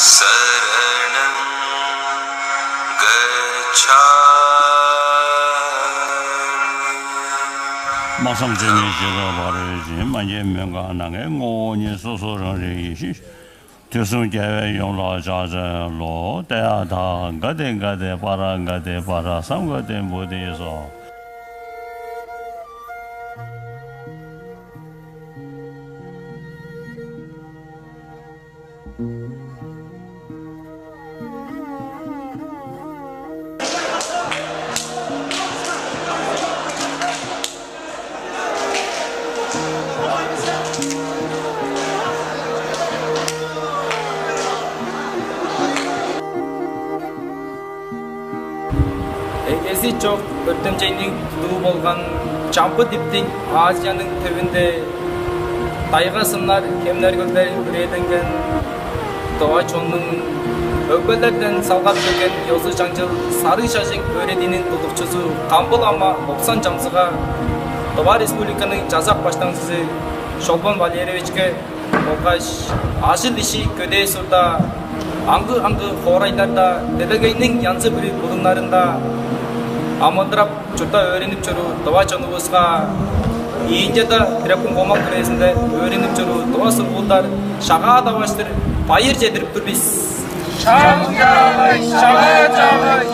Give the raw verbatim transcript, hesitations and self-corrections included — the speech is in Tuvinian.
शरणं गच्छामि। Максым чемниг чыгы бар өзүм, анче мөңге анаңы, оонче сосорун рейшиш. Тюсун кеве ёңла чажы ло, теа та, гады, гады, пара, гады, пара, сам гады, буддизо. Эгези чок өртемчейниң тудуу болган чамбы диптиң Азияның төвүнде тайга-сыннар, хемнер-хөлдер үрээдинген тыва чоннуң өгбелерден салгап келген ёзу-чаңчыл сарыг шажың өөредииниң тудукчузу Камбы-лама Лопсан Чамзыга Тыва Республиканың Чазак Баштыңчызы Шолбан Валерьевичке болгаш ажыл-иши көдээ сурда, аңгы-аңгы хоорайларда, делегейниң янзы-бүрү будуңнарында амыдырап, чуртта өөренип чоруур тыва чонувуска, Индияда Трепкун Гомал хүрээзинде өөренип чоруур тыва сургуулдар шагаа таваштыр байыр чедирип тур бис. Шагаа чагый, шагаа чагый,